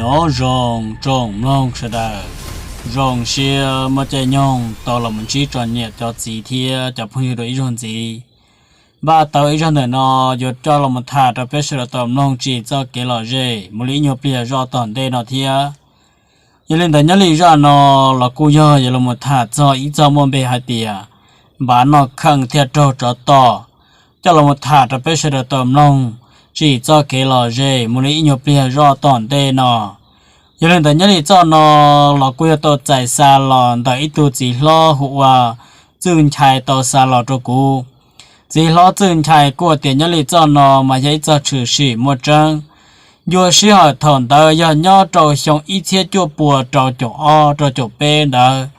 Nyob zoo tsoom mloog sawv daws, zoo siab muaj caij nyoog tau los mus ntsib tsoom niam cov txiv thiab cov phooj ywg dua ib zaug ntxiv. Npaj tau ib zaug ntawm no yuav coj los mus tham rau peb sawv daws tau mloog tsim txoj kev lom zem mus li ib nyuag pliag zoj tom ntej no thiab. Yog li ntawd nyob li zaj no los kuj yog yuav los mus tham txog ib txog muaj npe hais tias npav noj kheej thiaj raug tsov tom, coj los mus tham rau peb sawv daws tau mloog tsim txoj kev lom zem mus li ib nyuag pliag zoj tom ntej no. Yog li ntawd nyob li txoj no los kuj yog tau txais xa los ntawm ib tug txiv hlob hu ua Txwj Nchai tau xa los rau kuv. Txiv hlob Txwj Nchai kuj tias nyob li txoj no mas yog ib txoj tshwm sim muaj tseeb. Ncua sij hawm thaum ntawd yog nyob rau xyoo ib txhiab cuaj pua rau caum ob rau caum peb ntawd.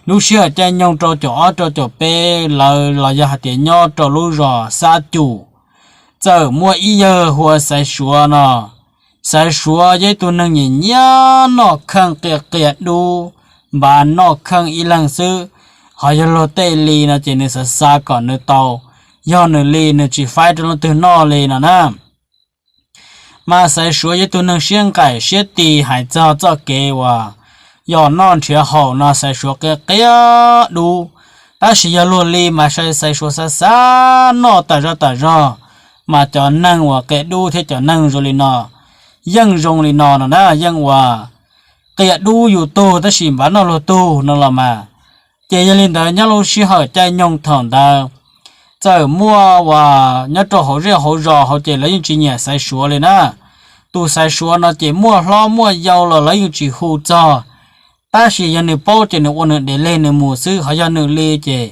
Lub sij hawm caij nyoog rau caum ob rau caum peb lawm los yog hais tias nyob rau lub zos Xab Cum, txawm muaj ib yawg hu ua Xaiv Suav no. Xaiv Suav yog ib tug neeg nyiam nyiam noj kheej qia qia dub, npav noj kheej ib leeg xwb. Ho yog luag tej li no ces nws xav xav kom nws tau, yog nws li nws tsis faib rau leej twg noj li no na. Mas Xaiv Suav yog ib tug neeg siab nqaim siab ti hais txog txoj kev uas yos noj nrhiav haus no Xaiv Suav qia qia dub. Tab sis yog luag li mas Xaiv Suav xav xav noj tas zog tas zog, mas cov neeg uas qia dub thiab cov neeg zoo li no yeej zoo li no no na, yeej uas qia dub yus tug tab sis npav noj luag tug no los mas. Ces yog li ntawd nyob lub sij hawm caij nyoog thaum ntawd txawm muaj uas nyob rau hauv zej hauv zos hauv ces lawv yeej tsis nyiam Xaiv Suav li na. Tus Xaiv Suav no ces muaj hlob muaj yau los lawv yeej tsis hu txog, tab sis yog nws paub ces nws ua nws dev leg nws mus xwb, ho yog nws li ces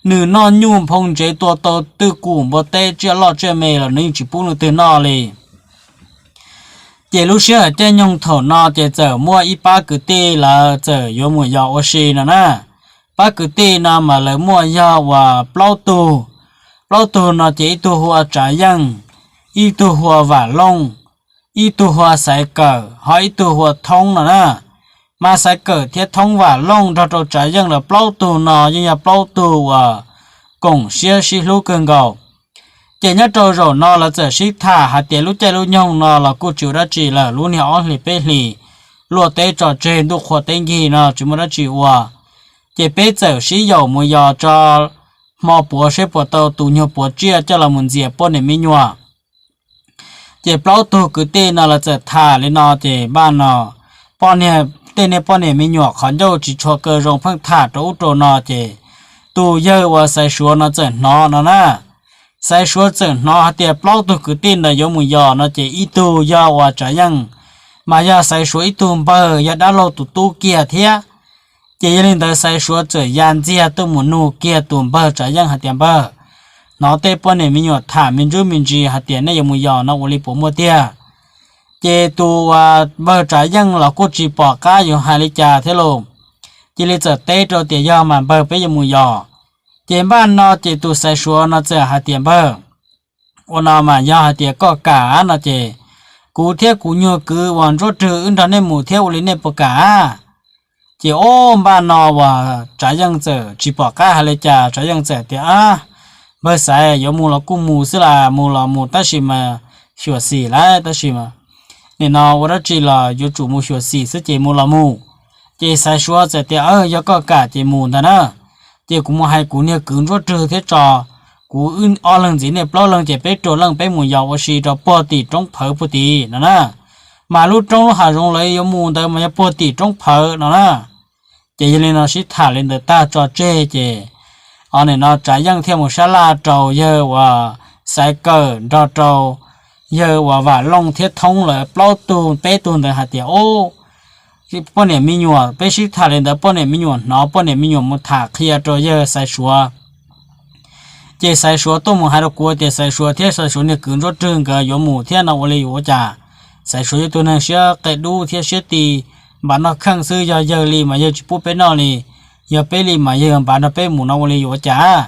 nws noj nyuj nphoo ntsev tua tau twj kum npua teb tsiaj loj tsiaj me los nws yeej tsis pub leej twg noj li. Ces lub sij hawm caij nyoog thaum no ces txawm muaj ib pab kwv tij lawv txawm yuav mus yos ua si no na. Pab kwv tij no mas lawv muaj yog uas plaub tug. Plaub tug no ces ib tug hu ua Tsav Yeej, ib tug hu ua Vam Looj, ib tug hu ua Xaiv Kawm, ho ib tug hu ua Thoob no na. Mas Xaiv Kawm thiab Thoob, Vam Looj nrog rau Tsav Yeej lawv plaub tug no yeej yog plaub tug uas koom siab sib hlub kawg nkaus. Ces nyob rau zaum no lawv txawm sib tham hais tias lub caij lub nyoog no los kuj tsis ua dab tsi lawm, lub niag ob hlis peb hlis luaj teb tso tseg ntuj qhua teb nkig no tsis muaj dab tsi ua, ces peb txawm sib yaum mus yos tso hmo puav seb puas tau tus nyuag puav tsiaj coj los mus ntxias poj niam me nyuam. Ces plaub tug kwv tij no lawv txawm tham li no ces npaj no poj niag, tej niag poj niam me nyuam qhov ncauj tsis tshua kaw zoo pheej tham rau ub rau no ces tus yawg uas Xaiv Suav no txawm hnov no na. Xaiv Suav txawm hnov hais tias plaub tug kwv tij ntawd yuav mus yos no ces ib tug yog uas Tsav Yeej, mas yog Xaiv Suav ib tug npawg yog dab laug tus tub kiag thiab. Ces yog li ntawd Xaiv Suav txawm ya ntxiag tuaj mus nug kiag tus npawg Tsav Yeej hais tias, Npawg, hnov tej poj niam me nyuam tham me ntsuj me ntsis hais tias nej yuav mus yos no ua li puas muaj tiag? Ces tus npawg Tsav Yeej los kuj tsis pom qab yuav hais li cas thiab lauj, cia li txawm teb rau tias, Yog mas npawg, peb yuav mus yos. Ces npaj no ces tus Xaiv Suav no txawm hais tias, Npawg, ua no mas yog hais tias koj kam no ces kuv thiab kuv nyuag kwv uas Ntsuab Rwg wb nrog nej mus thiab ua li nej puas kam? Ces ob npaj no uas Tsav Yeej txawm tsis pom qab hais li cas, Tsav Yeej txawm tias, Npawg Xaiv, yuav mus los kuj mus xwb las, mus los mus tab sis mas xyuam xim lawm tab sis nim no ua dab tsi los yuav tsum mus xyuam xim xwb ces mus los mus. Ces Xaiv Suav txawm tias, Yog koj kam ces mus ntag na. Ces kuv mus hais kuv niag kwv Ntsuab Rwg thiab tso, kuv wb ob leeg ntxiv nej plaub leeg ces peb rau leej peb mus yos ua si rau puag tim roob phawv puag tim no na. Mas lub roob lub hav zoov lawv yuav mus ntawd mas yog puag tim roob phawv no na. Ces yog li no sib tham li ntawd tag tso tseg ces nim no Tsav Yeej thiaj mus sab laj rau yawg uas Xaiv Kawm nrog rau yawg uas Vam Looj thiab Thoob lawv plaub tug peb tug ntawd hais tias, Ob, poj niam me nyuam, peb sib tham li ntawd poj niam me nyuam hnov, poj niam me nyuam mus tham qhia rau yawg Xaiv Suav. Ces Xaiv Suav tuaj mus hais rau kuv tias Xaiv Suav thiab Xaiv Suav niag kwv Ntsuab Rwg nkawd yuav mus thiab no ua li yuav ua cas? Xaiv Suav yog tus neeg siab qia dub thiab siab ti, npav noj kheej xwb, yog yawg li mas yawg tsis pub peb noj li, yog peb li mas yawg npav nrog peb mus no ua li yuav ua cas?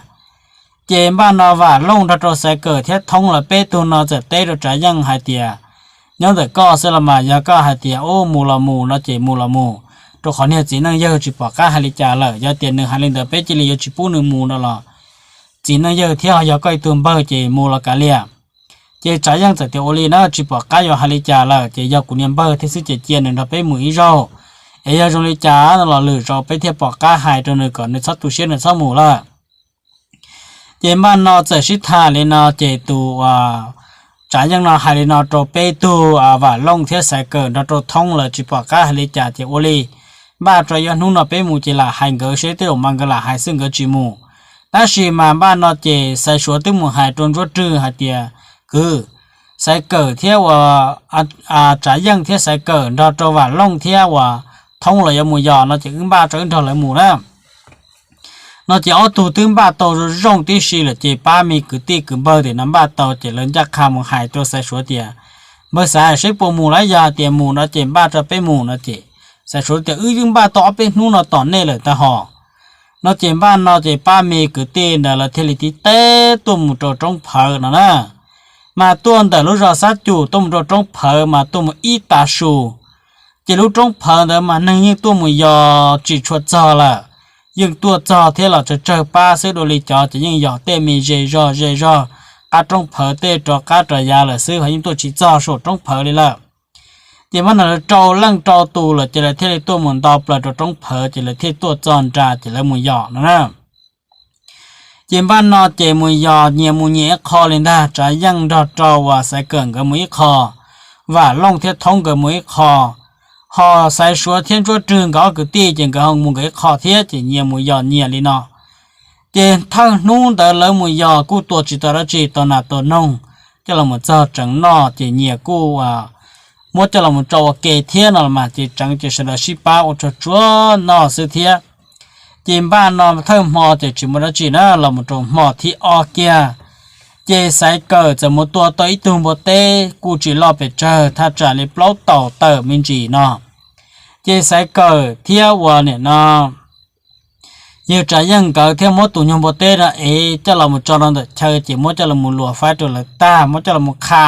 Ces npaj no Vam Looj nrog rau Xaiv Kawm thiab Thoob lawv peb tug no txawm teb rau Tsav Yeej hais tias, Nyob ntawm koj xwb los mas, yog koj hais tias ub mus los mus no ces mus los mus, rau qhov niag txiv neej yawg tsis pom qab hais li cas lawm, yog tias nws hais li ntawd peb cia li yuav tsis pub nws mus no los txiv neej yawg thiab yog koj ib tug npawg ces mus los kav liam. Ces Tsav Yeej txawm tias ua li na, tsis pom qab yuav hais li cas lawm, ces yog kuv niag npawg thiab xwb ces cia nws nrog peb mus ib zaug, es yog zoo li cas los lwm zaus peb thiaj pom qab hais rau nws kom nws txhob tu siab nws txhob mus lawm. Ces npaj no txawm sib tham li no ces tus Tsav Yeej no hais li no rau peb tug Vam Looj thiab Xaiv Kawm nrog rau Thoob lawv tsis pom qab hais li cas ces ua li, npaj tso yog hnub no peb mus ces lam hais nkawd seb tej zaum mas nkawd lam hais xwb nkawd tsis mus. Tab sis mas npaj no ces Xaiv Suav twb mus hais rau Ntsuab Rwg hais tias, kwv, Xaiv Kawm thiab uas Tsav Yeej thiab Xaiv Kawm nrog rau Vam Looj thiab uas Thoob lawv yuav mus yos no ces wb npaj tso wb nrog lawv mus na. No ces ob tug twb npaj tau zoo zoo tib si lawm ces pab me kwv tij kwv npawg tim no npaj tau ces lawv ncaj qha mus hais rau Xaiv Suav tias, npawg Xaiv, seb puas mus lawm, yog hais tias mus no ces npaj tso peb mus no ces Xaiv Suav tias, wb yeej npaj tau ob peb hnub no tos nej lawm tag hos. No ces npaj no ces pab me kwv tij ntawd lawv thiaj li tib teb tuaj mus rau roob Phawv no na. Mas tuaj ntawm lub zos Xab Cum tuaj mus rau roob Phawv mas tuaj mus ib tav su. Ces lub roob Phawv ntawd mas neeg yeej tuaj mus yos tsis tshua txog lawm, yeej tuaj txog thiab los tsawg tsawg pab xwb, dua li cov ces yeej yos tej me ze zog ze zog qab roob Phawv tej rov qab rov yav lawm xwb ho yeej tuaj tsis txog saum roob Phawv li lawm. Ces mas no lawv rau leej rau tus lawm ces lawv thiaj li tuaj mus nto plaws rau roob Phawv ces lawv thiaj tuaj txog nra ces lawv mus yos no na. Ces npaj no ces mus yos nyias mus nyias ib qho li ntag, Tsav Yeej nrog rau uas Xaiv Kawm nkawd mus ib qho, Vam Looj thiab Thoob nkawd mus ib qho, ho Xaiv Suav thiab Ntsuab Rwg nkawd ob kwv tij ces nkawd ho mus nkawd ib qho thiab ces nyias mus yos nyias li no. Ces thawj hnub ntawd lawv mus yos kuj tua tsis tau dab tsi, tau nas tau noog coj los mus txog tseev noj ces nyias kuj muab coj los mus tso ua ke thiab no los mas ces tseev ces sawv daws sib pab ua tsuag tsuag noj xwb thiab. Ces npaj no thawj hmo ces tsis muaj dab tsi na, los mus rau hmo thib ob kiag ces Xaiv Kawm txawm mus tua tau ib tug npua teb kuj tsis loj pes tsawg, thaj tsam li plaub tau tawm me ntsis no. Ces Xaiv Kawm thiab uas nim no yawg Tsav Yeej nkawd thiaj muab tus nyuag npua teb no es coj los mus tso rau ntawm chaw ces muab coj los mus luas faib rau lawv tag, muab coj los mus qha,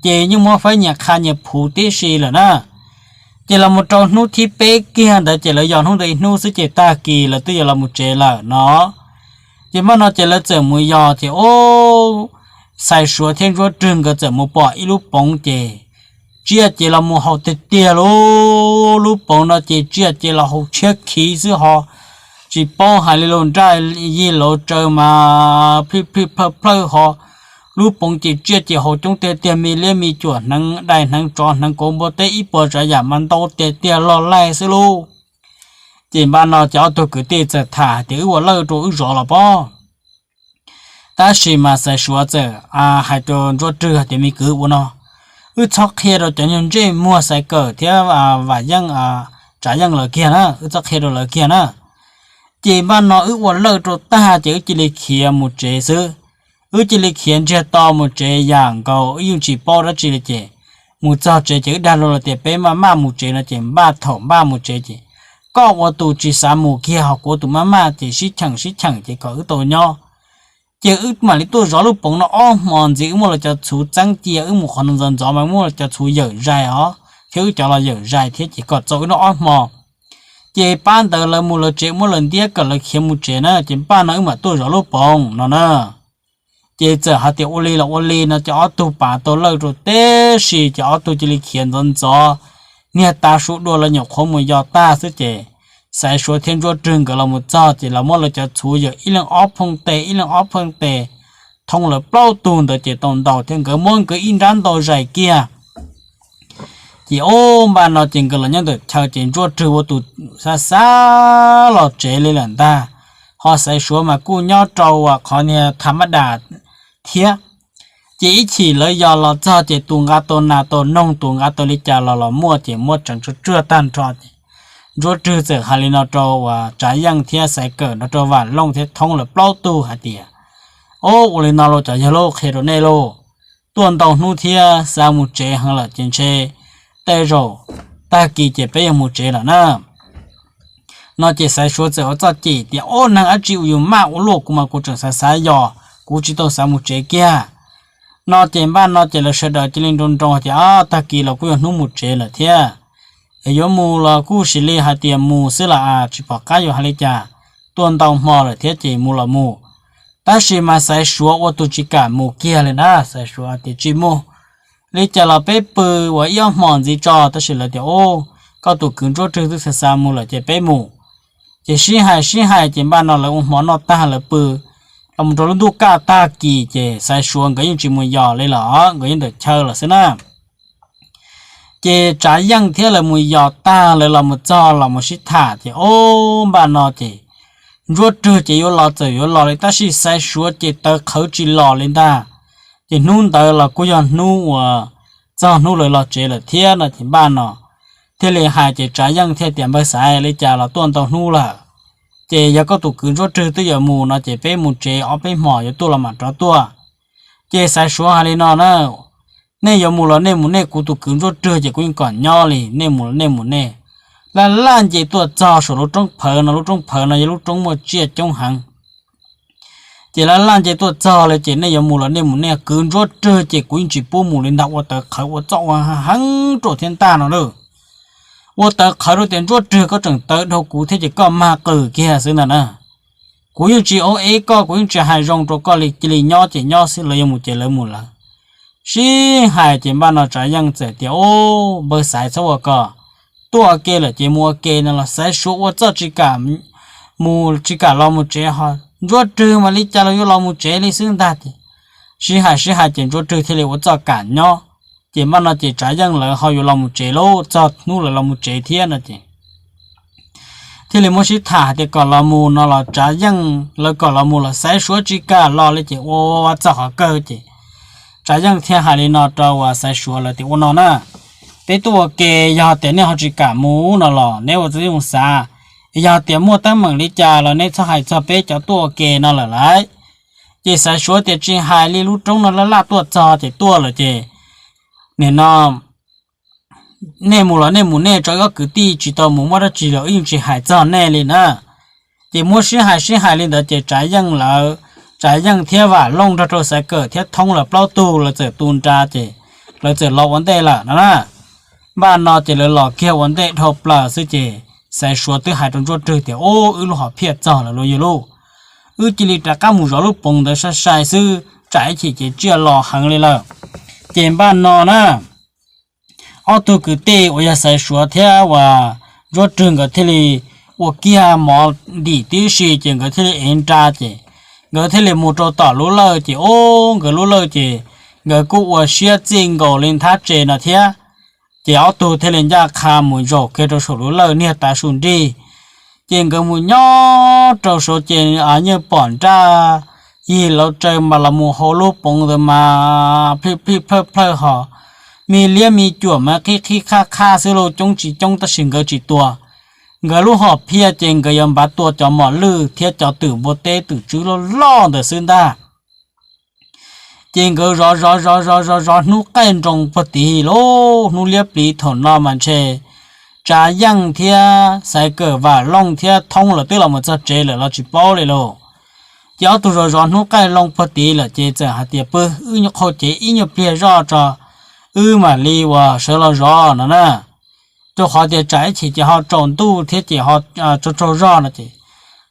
ces yeej muab faib nyias qha nyias phuv tib si lawm na. Ces los mus rau hnub thib peb kiag ntawd ces lawv yos hnub ntawd ib hnub xwb ces tag kis lawv twb yuav los mus tsev lawm no. Ces npaj no ces lawv txawm mus yos ces ub, Xaiv Suav thiab Ntsuab Rwg nkawd txawm mus pom ib lub poov ces tsiaj ces los mus haus tiag tiag lauj. Lub poov no ces tsiaj ces los haus tshiab khiv xwb ho, tsis paub hais li los nraj yig lauv tsaws mas plhwj plhwj plhawj plhawj ho. Lub poov ces tsiaj ces haus coob tiag tiag, me liab me cuam, hneev dais hneev tsov hneev kauv npua teb ib puas tsav yam mas ntau tiag tiag loj laij xwb lauj. Ces npaj no ces ob tug kwv tij txawm tham hais tias wb ua lawj rau wb zov los pob. Tab sis mas Xaiv Suav txawm hais rau Ntsuab Rwg hais tias me kwv, ua no, wb txhob qhia rau cov nyuag ntsej muag Xaiv Kawm thiab Vam Yeej, Tsav Yeej lawv kiag na, wb txhob qhia rau lawv kiag na. Ces npaj no wb ua lawj rau tag ces wb cia li khiav mus tsev xwb. Wb cia li khiav ntsiag to mus tsev yam nkaus wb yeej tsis paub dab tsi li ces mus txog tsev ces wb dag luag tias peb maj maj mus tsev no ces npaj thaum npaj mus tsev ces koj ua tus tsis xav mus kiag ho kuv ua tus maj maj ces sib cheem sib cheem ces kom wb tau nyob. Ces wb mam li tuaj zov lub poov no ob hmo ntxiv, wb muab lawv cov txhuv txeeb cia, wb mus qhov no ntxov ntxov mas muab lawv cov txhuv yawm zais os, thiab wb cov los yawm zais thiab ces kom txaus wb noj ob hmo. Ces pab ntawd lawv mus lawv tsev, muab lawv ntiab kom lawv khiav mus tsev na, ces npaj no wb mam tuaj zov lub poov no na. Ces txawm hais tias ua li los ua li no ces ob tug pav tau lawj rau tib si ces ob tug cia li khiav ntxov ntxov niag tav su dua lawv nyuam qhuav mus yos tag xwb ces Xaiv Suav thiab Ntsuab Rwg nkawd los mus txog ces lawv muab lawv cov txhuv yawm ib leeg ob phooj tes ib leeg ob phooj tes, thoob lawv plaub tug ntawd ces tau ntau thiab nkawd muab nkawd ib nrab ntau zais kiag. Ces ub, npaj no ces nkawd los nyob ntawm chaw ces Ntsuab Rwg ua tus xav xav los tsev li lawm ntag, ho Xaiv Suav mas kuj nyob rau qhov niag tham mab das thiab. Ces ib chim lawv yos los txog ces tus nqa tau nas tau noog, tus nqa tau li cas los los muaj ces muab tseev tsuag tsuag tag nrho ces Ntsuab Rwg txawm hais li no rau uas Tsav Yeej thiab Xaiv Kawm nrog rau Vam Looj thiab Thoob lawv plaub tug hais tias, Ob, ua li no lauj cov yawg lauj, qhia rau nej lauj, tuaj ntau hnub thiab xav mus tsev heev lawm ces ntshe tej zaum tag kis ces peb yuav mus tsev lawm na. No ces Xaiv Suav txawm ua txoj cim tias, Ob, neeg dab tsi uas yus maj ua luaj kuv mas kuv tseem xav xav yos, kuv tsis tau xav mus tsev kiag. No ces npaj no ces lawv sawv daws cia li nroo nroo tias, Ob, tag kis los kuj yog hnub mus tsev lawm thiab. Es yuav mus los kuj sim li hais tias mus xwb las, tsis pom qab yuav hais li cas, tuaj ntau hmo lawm thiab ces mus los mus. Tab sis mas Xaiv Suav ua tus tsis kam mus kiag li na. Xaiv Suav tias, Tsis mus, li cas los peb pw ua ib ob hmo ntxiv tso. Tab sis lawv tias, Ub, koj tus kwv Ntsuab Rwg twb xa xa mus lawm ces peb mus. Ces sib hais sib hais ces npaj no lawv ua hmo noj tag lawv pw los mus rau lub ntuj kaj tag kis ces Xaiv Suav nkawd yeej tsis mus yos li lawm, nkawd yeej ntawm chaw lawm xwb na. Ces Tsav Yeej thiab lawv mus yos tag lawv los mus txog los mus sib tham ces, Ub, npaj no ces Ntsuab Rwg ces yuav los txawm yuav los li tab sis Xaiv Suav ces tawv qhawv tsis los li ntag. Ces hnub ntawd los kuj yog hnub uas txog hnub lawv los tsev lawm thiab no ces npaj no thiaj li hais ces Tsav Yeej thiaj tias, Npawg Xaiv, li cas los tuaj ntau hnub lawm, ces yog koj tus kwv Ntsuab Rwg twb yuav mus no ces peb mus tsev ob peb hmos yuav tuaj los mam rov tuaj. Ces Xaiv Suav hais li no na, Nej yuav mus los nej mus nej, kuv tus kwv Ntsuab Rwg ces kuv yeej kom nyob li, nej mus los nej mus nej. Laj laj nce tuaj txog saum lub roob phawv no, lub roob phawv no yog lub roob muaj tsiaj coob heev. Ces laj laj nce tuaj txog li ces nej yuav mus los nej mus nej, kwv Ntsuab Rwg ces kuv yeej tsis pub mus li ntag, ua tawv qhawv ua txoj ua heev rau thiab ntag no lawm. Ua tawv qhawv rau tias, Ntsuab Rwg, koj tseem tawv dhau kuv thiab ces koj mag qws kiag xwb ntag na. Kuv yeej tsis ua ev koj, kuv yeej tsis hais zoo rau koj li, cia li nyob ces nyob xwb, lawv yuav mus ces lawv mus lawv. Sib hais ces npaj no Tsav Yeej txawm tias, Ub, npawg Xaiv, txhob ua ko, tuaj ua ke lawm ces mus ua ke no los Xaiv Suav ua txoj tsis kam mus tsis kam los mus tsev ho, Ntsuab Rwg mas li cas los yuav los mus tsev li xwb ntag ces sib hais sib hais ces Ntsuab Rwg thiaj li ua txoj kam nyob. Ces npaj no ces Tsav Yeej lawv ho yuav los mus tsev lauj, txog hnub lawv los mus tsev thiab no ces thiaj li muab sib tham hais tias kom los mus no los Tsav Yeej lawv kom los mus los Xaiv Suav tsis kam los li ces ua txog qhov kawg ces Tsav Yeej thiaj hais li no rau uas Xaiv Suav lawv tias, Ua no na, peb tuaj ua ke, yog tias nej ho tsis kam mus no los neb ua txuj mus xav, yog tias muaj teeb meem li cas los neb txhob hais txog peb cov tuaj ua ke no lawm lauj. Ces Xaiv Suav tias, Tsis hais li, lub roob no laj laj tuaj txog ces tuaj lawm ces nim no nej mus los nej mus nej, tso wb ob kwv tij tsis tau mus, muaj dab tsi los wb yeej tsis hais txog nej li na. Ces muab sib hais sib hais li ntawd ces Tsav Yeej lawv, Tsav Yeej thiab Vam Looj nrog rau Xaiv Kawm thiab Thoob lawv plaub tug lawv txawm tu nra ces lawv txawm los ua ntej lawm no na. Npaj no ces lawv los kiag ua ntej dhau plaws xwb ces Xaiv Suav twb hais rau Ntsuab Rwg tias, Ub, wb lub hom phiaj txog lawm lauj yawg lauj, wb cia li rov qab mus zov lub poov ntawd sai sai xwb, tsam ib chim ces tsiaj los heev li lawm. Ces npaj no na, ob tug kwv tij uas yog Xaiv Suav thiab uas Ntsuab Rwg nkawd thiaj li ua kiag mov ntim tib si ces nkawd thiaj li ev nra ces nkawd thiaj li mus rau tom lub lawj ces ub, nkawd lub lawj ces nkawd kuj ua siab txij nkaus li nthab tsev no thiab. Ces ob tug thiaj li ncaj qha mus zaum kiag rau saum lub lawj niag tav su nrig. Ces nkawd mus nyob rau saud ces yeej pom nraj yig lauv tsaws mas los mus hauv lub poov ntawd mas plij plij plhawj plhawj hos, me liab me cuam mas qhib qhib qhab qhab xwb lauj, coob tsis coob tab sis nkawd tsis tua. Nkawd lub hom phiaj ces nkawd yuav npav tua cov mos lwj thiab cov twm npua teb twm tswb loj loj ntawd xwb ntag. Ces nkawd zov zov zov zov zov zov hnub qaij nroos puag tid lauj, hnub liab pliv thaum no mas ntshe Tsav Yeej thiab Xaiv Kawm, Vam Looj thiab Thoob lawv twb los mus txog tsev lawm los tsis paub li lauj. Ces ob tug zov zov hnub qaij loo puag tid lawm ces txawm hais tias, Pw, wb nyuam qhuav cev ib nyuag pliag zoj tso, wb mam li uas sawv los zov no na. Rau qhov tias tsam ib chim ces ho tsaus ntuj thiab ces ho tsaug tsaug zog no ces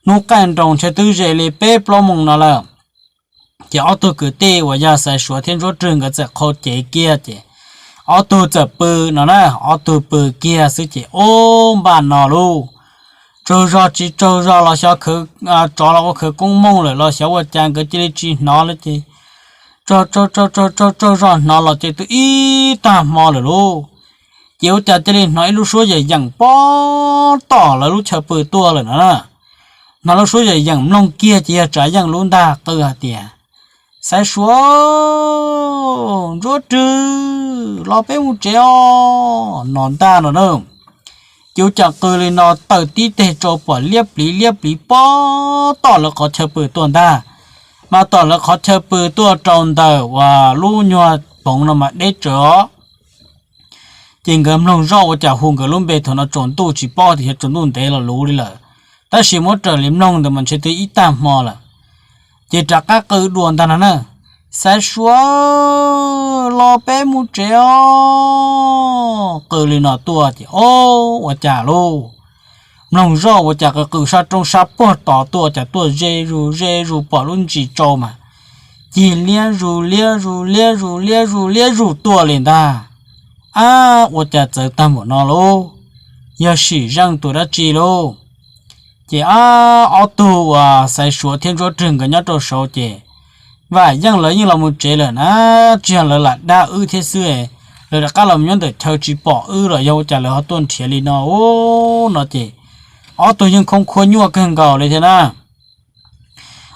hnub qaij nroos ntshe twb ze li peb plaub moos no lawm. Ces ob tug kwv tij uas yog Xaiv Suav thiab Ntsuab Rwg nkawd txawm qhau cev kiag ces ob tug txawm pw no na, ob tug pw kiag xwb ces ub, npaj no lauj, tsaug zog tsis tsaug zog los xyov khawv, tsov los ua khawv koob mooj lawm los xyov ua cas nkawd cia li tsis hnov li ces tsaug tsaug tsaug tsaug zog hnov los ces twb ib tag hmo lawm lauj. Ces ua cas cia li hnov ib lub suab yeem yeem pog tom lawv lub chaw pw tuaj lawm no na. Hnov lub suab yeem yeem mloog kiag ces yog Tsav Yeej lub ntag qw hais tias, Xaiv Suav, Ntsuab Rwg, los peb mus tsev os no ntag no na. Ces ua cas qw li no tawm tib teg rau pom liab pliv liab pliv pog tom lawv qhov chaw pw tuaj ntag. Mas tom lawv qhov chaw pw tuaj rau ntawm uas lub nyuag poov no mas deb tsawv os. Ces nkawd mloog zoj ua cas hu nkawd lub npe thaum no tsaus ntuj tsis paub tias yog tsaus ntuj ntev los luv li lawm. Tab sis muab raws li mloog ntawd mas ntshe twb ib tag hmo lawm. Ces rov qab qw dua ntag no na, Xaiv Suav, los peb mus tsev os. Qw li no tuaj ces ob, ua cas lauj, mloog zoj ua cas qw qw sab roob sab puag tod tuaj, cas tuaj ze zus ze zus pom lub ntsis tsau mas cig liab zus liab zus liab zus liab zus liab zus tuaj li ntag. Ab, ua cas txawv tag npaum no lauj? Yog Sim Zeej tus dab tsi lauj? Ces ob tug uas Xaiv Suav thiab Ntsuab Rwg nkawd nyob rau saud ces Vam Yeej lawv yeej los mus tsev lawm na, tsis yog lawv lam dag wb thiab xwb, lawv rov qab los nyob ntawm chaw tsis pom wb los yog ua cas lawv ho tuaj nrhiav li no no ces ob tug yeej khoob khuab nyuaj kawg nkaus li thiab na.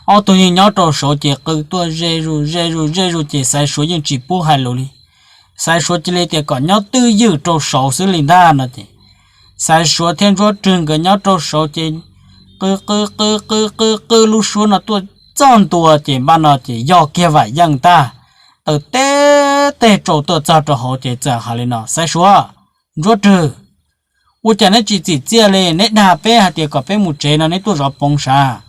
Ob tug yeej nyob rau saud ces qw tuaj ze zus ze zus ze zus ces Xaiv Suav yeej tsis pub hais lus li. Xaiv Suav cia li tias kom nyob twj ywm rau saud xwb li ntag no ces Xaiv Suav thiab Ntsuab Rwg nkawd nyob rau saud ces qw qw qw qw qw qw lub suab no tuaj txog ntua ces npaj no ces yog kiag Vam Yeej tag, taws teb teg rau tuaj txog rau hauv ces txawm hais li no, Xaiv Suav, Ntsuab Rwg, ua cas neb tsis txim txiaj li? Neb dag peb hais tias kom peb mus tsev no neb tuaj zov poov sav.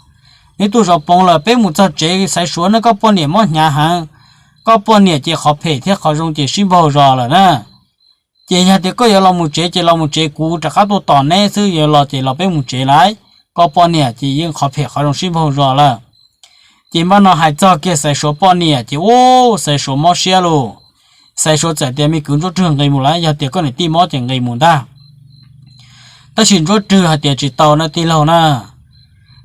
Neb tuaj zov poov lawm peb mus txog tsev, Xaiv Suav ne koj poj niam mob hnyav heev, koj poj niam ces qhov phem thiab qhov zoo ces sib npaug zos lawm na. Ces yog tias koj yuav los mus tsev ces los mus tsev, kuv rov qab tuaj tos neb xwb, yuav los ces los peb mus tsev lawm, koj poj niam ces yeej qhov phem qhov zoo sib npaug zos lawm. Ces npaj no hais txog kiag Xaiv Suav poj niam ces ub, Xaiv Suav mob siab lauj. Xaiv Suav txawm tias, Me kwv Ntsuab Rwg, nqis mus lawm, yog tias koj niam tij mob ces nqis mus ntag. Tab sis Ntsuab Rwg hais tias, Tsis tau na tij laug na,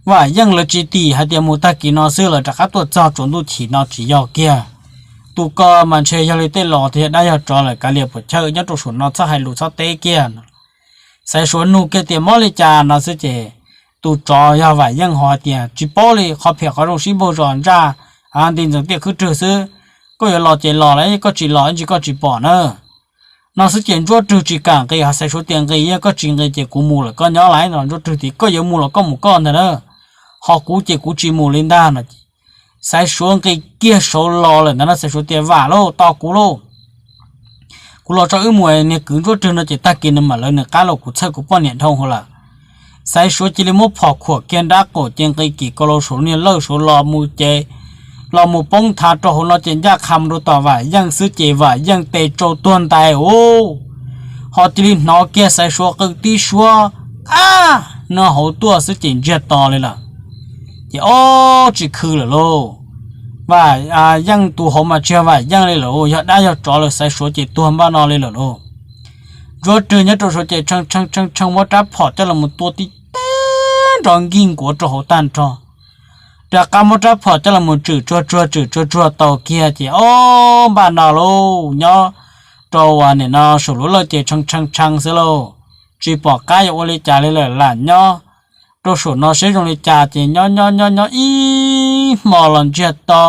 Vam Yeej lawv tsis tim hais tias mus tag kis no xwb lawv rov qab tuaj txog tsaus ntuj chim no tsis yog kiag. Tus ko mas ntshe yog li tej los tias yog dab yog tsov lawm, kav liam puas chawj nyob rau saum no txhob hais lus txhob teb kiag. Xaiv Suav nug kiag tias, Mob li cas no xwb ces tus tsov yog Vam Yeej ho hais tias, Tsis paub li, qhov phem qhov zoo sib npaug zos ntsaj nti ntxeev tiaj khwb rwg xwb. Koj yuav los ces los lawm, koj tsis los ntsis koj tsis pom na. No xwb ces Ntsuab Rwg tsis kam nqis, ho Xaiv Suav tias, Nqis, yog koj tsis nqis ces kuv mus lawm, koj nyob lawm no. Ntsuab Rwg tias, Koj yuav mus los koj mus koj ntag na, ho kuv ces kuv tsis mus li ntag no. Xaiv Suav nqis kiag saud los lawm ntag no, Xaiv Suav tias, Vam lauj, tos kuv lauj, kuv los tso wb mus. Niag kwv Ntsuab Rwg no ces tag kis no mam lawv nws qab los, kuv txhawj kuv poj niam dhau hwv lawm. Xaiv Suav cia li muab phom khuam kiag nrab qaum ces nqis kim kaus laus saum niag lawj saud los mus ces los mus poob nthav rau hauv no ces ncaj qha mus rau tom Vam Yeej xwb ces Vam Yeej tes tsau tuag ntais ub, ho cia li hnov kiag Xaiv Suav qw tib suab, Ab! No hauv tuaj xwb ces ntsiag to li lawm. Ces ob tsis khw lawm lauj. Vam Yeej tus hauv mas tsis yog Vam Yeej li lawm, yog dab yog tsov lawm, Xaiv Suav ces tuag npaj no li lawm lauj. Ntsuab Rwg nyob rau saud ces tshee tshee tshee tshee muab rab phom coj los tua tib teg nrov nkig nkuav rau hauv tag nrho, rov qab muab rab phom coj los mus tswm tsuag tsuag tswm tsuag tsuag tau kiag ces ob npaj no lauj, nyob rau nim no saum lub lawj ces tshee tshee tshee xwb lauj. Tsis pom qab yuav ua li cas li lawm, lam nyob rau saum no seb zoo li cas ces nyob nyob nyob nyob ib hmo los ntsiag to,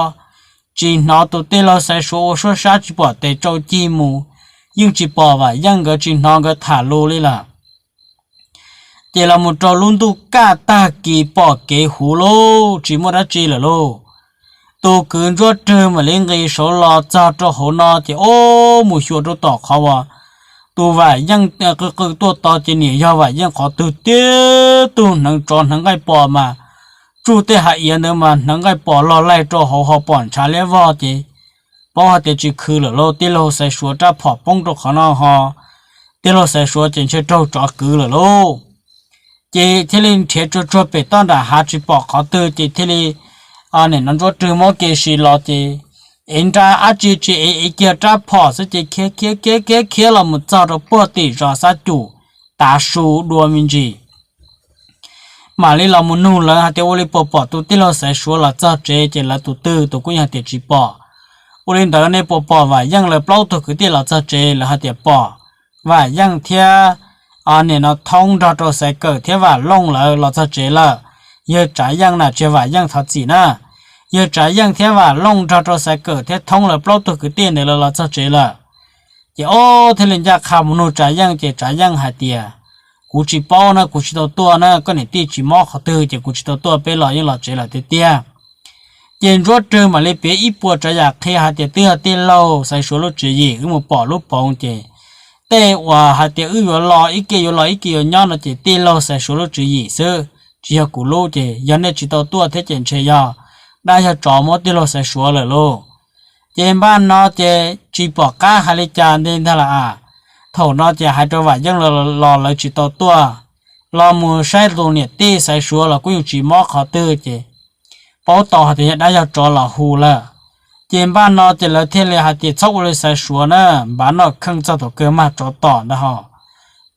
tsis hnov tus tij laug Xaiv Suav ua suab sab, tsis pom tes tsau cig mus, yeej tsis pom Vam Yeej nkawd, tsis hnov nkawd tham lus li lawm. Ces los mus rau lub ntuj kaj tag kis pom kev huv lauj, tsis muaj dab tsi lawm lauj. Tus kwv Ntsuab Rwg mam li nqis saud los txog rau hauv no ces ob mus xyuas rau tom qhov uas tus Vam Yeej qw qw tuaj tod ces niam yog Vam Yeej qhov twg tiag, tug hneev tsov hneev nqaij pos mas tsuj tej hav iav ntawd mas hneev nqaij pos log laig rau hauv ho pom ntshav liab vog ces paub hais tias tsis khw lawm lauj, tij laug Xaiv Suav rab phom poob rau qhov no ho tij laug Xaiv Suav ces ntshe raug tsov kwv lawm lauj. Ces thiaj li nrhiav tsuag tsuag pem toj nram hav tsis pom qhov twg ces thiaj li nim no Ntsuab Rwg muab kev sim los ces ev nra dab tsi tsis ev, ev kiag rab phom xwb ces khiav khiav khiav khiav khiav los mus txog rau puag tim zos Xab Cum tav su dua me ntsis. Mam li los mus nug lawv hais tias ua li puas pom tus tij laug Xaiv Suav los txog tsev ces lawv tus twg tus kuj yog tias tsis pom. Ua li ntawd nej puas pom Vam Yeej lawv plaub tug kwv tij los txog tsev? Lawv hais tias pom, Vam Yeej thiab nim no Thoob nrog rau Xaiv Kawm thiab Vam Looj lawv los txog tsev lawm. Yawg Tsav Yeej na, tsis yog Vam Yeej, thov txim na, yawg Tsav Yeej thiab Vam Looj nrog rau Xaiv Kawm thiab Thoob lawv plaub tug kwv tij ntawd lawv los txog tsev lawm. Ces ob thiaj li ncaj qha mus nug Tsav Yeej ces Tsav Yeej hais tias kuv tsis paub na, kuv tsis tau tuaj na, koj niam tij tsis mob qhov twg ces kuv tsis tau tuaj, peb los yeej los tsev lawm tiag tiag. Ces Ntsuab Rwg mam li piav ib puas tsav yam qhia hais tias twb yog tij laug Xaiv Suav lub tswv yim wb mus pom lub poov ces tej uas hais tias wb yuav los ib ke yuav los ib ke yuav nyob no ces tij laug Xaiv Suav lub tswv yim xwb, tsis yog kuv lub. Ces yog nej tsis tau tuaj thiab ces ntshe yog dab yog tsov muab tij laug Xaiv Suav lawm lauj. Ces npaj no ces tsis pom qab hais li cas ntej ntag lawm as. Thaum no ces hais rau Vam Yeej los lawv tsis tau tuaj, los mus saib tus niam tij Xaiv Suav los kuj yeej tsis mob qhov twg ces paub tau hais tias yog dab yog tsov los hu lawm. Ces npaj no ces lawv thiaj li hais tias txhob ua li Xaiv Suav na, npav noj kheej txog thaum kawg mag tsov tom ntag ho.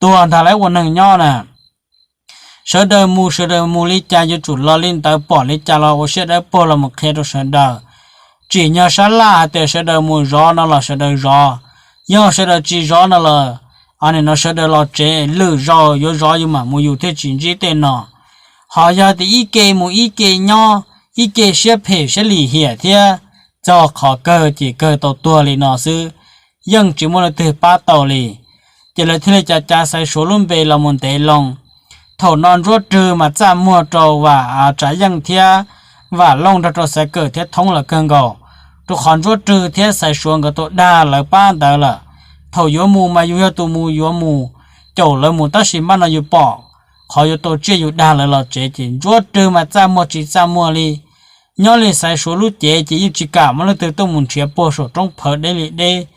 Tuag ntag lawv ua neeg nyob na. Sawv daws mus sawv daws mus li cas yuav tsum los li ntawd, pom li cas los ua siab dawb paug los mus qhia rau sawv daws. Tsim nyog sab laj hais tias sawv daws mus zov no los sawv daws zov, yog sawv daws tsis zov no los nim no sawv daws los tsev, lwm zaus yuav zov yus mam mus yus thiaj tsis ntsib tej no. Ho yog tias ib ke mus ib ke nyob, ib ke siab phem siab lim hiam thiab txog qhov kawg ces kawg tau tuag li no xwb, yeej tsis muaj leej twg pab tau li. Ces lawv thiaj li cav cav Xaiv Suav lub npe los mus ntev loo. Thaum no Ntsuab Rwg mas txaj muag rau Vam Tsav Yeej thiab Vam Looj nrog rau Xaiv Kawm thiab Thoob lawv kawg nkaus, rau qhov Ntsuab Rwg thiab Xaiv Suav nkawd tau dag lawv pab ntawd lawm. Thaum yuav mus mas yus yog tus mus yuav mus caum lawv mus, tab sis npaj no yus pom qhov yuav tau tsiaj yus dag lawv los tsev ces Ntsuab Rwg mas txaj muag tsis txaj muag li. Nyob li Xaiv Suav lub cev ces yeej tsis kam muaj leej twg tuaj mus nrhiav puag saum roob phawv deb li deb,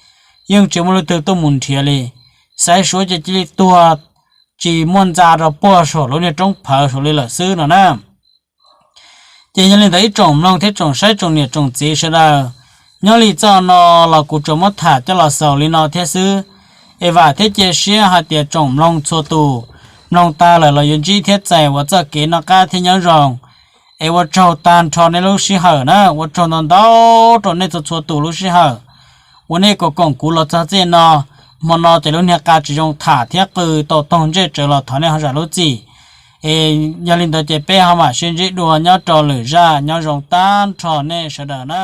yeej tsis muaj leej twg tuaj mus nrhiav li. Xaiv Suav ces cia li tuag tsis muaj ntxa rau puag saum lub niag roob phawv saum li lawm xwb no na. Ces yog li ntawd ib tsoom mloog thiab tsoom saib tsoom niam tsoom txiv sawv daws, nyob li txoj no los kuv tsuas muab tham coj los xaus li no thiab xwb. Es vam thiab cia siab hais tias tsoom mloog txhua tus mloog tag lawm los yuav ntsib thiab txais ua txoj kev noj qab thiab nyob zoo. Es ua tsaug tag nrho nej lub sij hawm na, ua tsaug ntau ntau rau nej txhua txhua tus lub sij hawm uas nej koom koom kuv los txog txij no. Hmo no ces lub niag qa tsis zoo tham thiab qw tau toog ntsej tsawv los thov nej ho zam lub txim. Es yog li ntawd ces peb ho mam sib ntsib dua nyob rau lwm zaj, nyob zoo tag nrho nej sawv daws na.